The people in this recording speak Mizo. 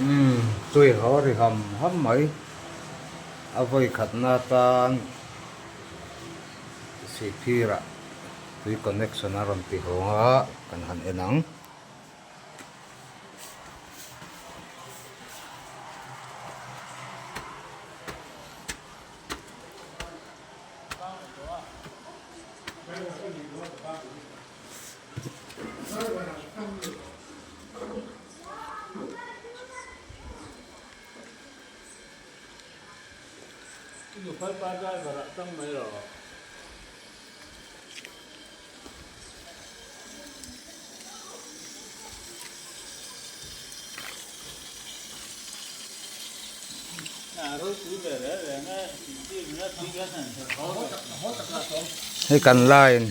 Umm tui haw ri ham ham mai a vawi khatna atan sihphirah tui connection a rawn ti hawng a kan han en ang. Hei kan line